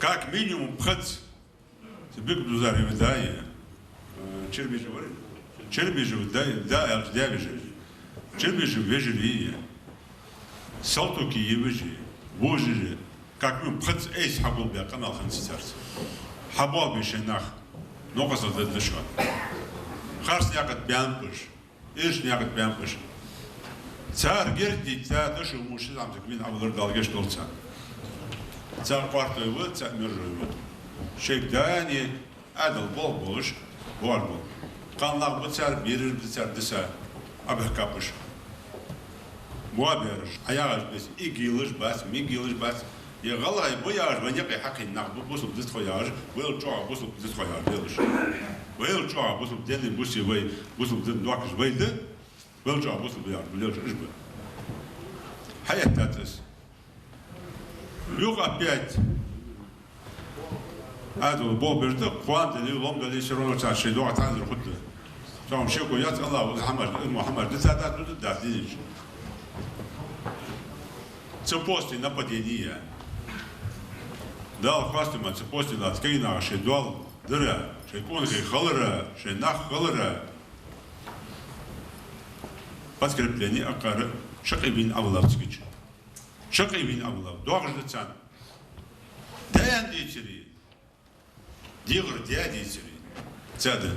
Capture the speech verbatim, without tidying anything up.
Как минимум пхезза. Цу Бекбузарева да е, э, Чербижева, Чербижева да, да аьлча, даь вежарий. Чербижев вежарий е, Салтуки е вежарий, вожарий. Как минимум пхезза айса хьагулбаь къамаьл хиннад царца. Хьабоалабе шоай нах, новкъостал дергда шоана. Харц наькъа тӀа баьннаб уж, эрча наькъа тӀа баьннаб уж. Цар герга дитта, дошо муш ши зӀамсаг вийна Ӏовиллар, Дала гешт долда царна. Цар къоартой ва, цар мержой ва. Шоайга даьна Ӏаьдала болх болаш, боаргбола. Кхалнах ба цар, бераш ба цар, диса Ӏобаьхкаб уж. Мо бераш, Ӏа яхаш беса, ИГИЛаш бац, МИГИЛаш бац. Е гӀалгӀай ба яхаш, вайна юкъе хьакхийна нах ба, бусалба да тхо яхаш, вайл чӀоагӀа бусалба да тхо яхаш, делаш. Вайл чӀоагӀа бусалба, денна бус я вай, бусалба дина доаккхаш вай да, вайл чӀоагӀа бусалба да яхаш, делаш уж ба. Хьаэттад из. Юха опять Ӏаьдало болх беш да, кхоана дале, лом дале, всё равно царна шоай доагӀа таӀазар хургда. Цхьа хӀама шеко яц, АллахӀа из хӀамаш, из мо хӀамаш дицадац, дузадац дийнача. Цу посте нападени яь. Дала хоастам ба, цу посте латта кагий наха шоай доал дара, шоай къонахий хилара, шоай нах хилара подкреплени акхар шаккхе вийна Ӏовиллав цигача. Шаккхе вийна Ӏовиллав. ДоагӀаш да царна. Даьна дийцаре, дегӀара даь дийцаре, цаӀ да.